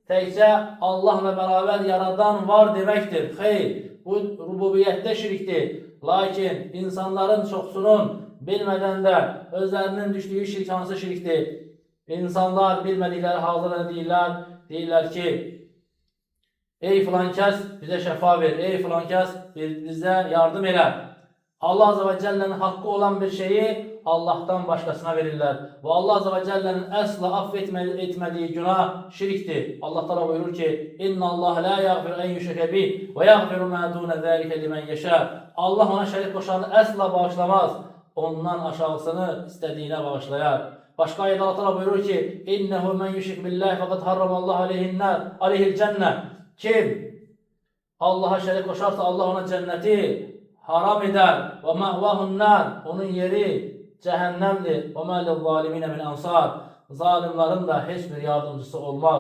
Təkcə Allahla bərabər yaradan var deməkdir. Xeyr, bu rububiyyətdə şirkdir. Lakin insanların çoxsunun bilmədən də özlərinin düşdüyü şirk hansı şirkdir? İnsanlar bilmədikləri halda nə deyirlər? Deyirlər ki, ey filan kəs bizə şəfa ver, ey filan kəs bizə yardım elə. Allah Azze və Cəllənin haqqı olan bir şeyi Allahdan başqasına verirlər. Və Allah Azze və Cəllənin əsla aff etmədiyi günah şirkdir. Allah Teala buyurur ki: "İnna Allah la yaghfiru en yushrake bih və yaghfiru ma dun zalika limen yasha." Allah ona şərik qoşanı əsla bağışlamaz. Ondan aşağısını istədiyinə bağışlayar. Başqa ayədə Allah Teala buyurur ki: "İnnehu men yushrik billahi faqad harramallahu aleyhi'n-nar, aleyhi'l cennə." Kim Allaha şərik qoşarsa Allah ona cənnəti haram edər. Və ma'vahun-nar, onun yeri cəhənnəmdir. Və ma liz-zalimin min ansar. Zalimların da heç bir yardımcısı olmaz.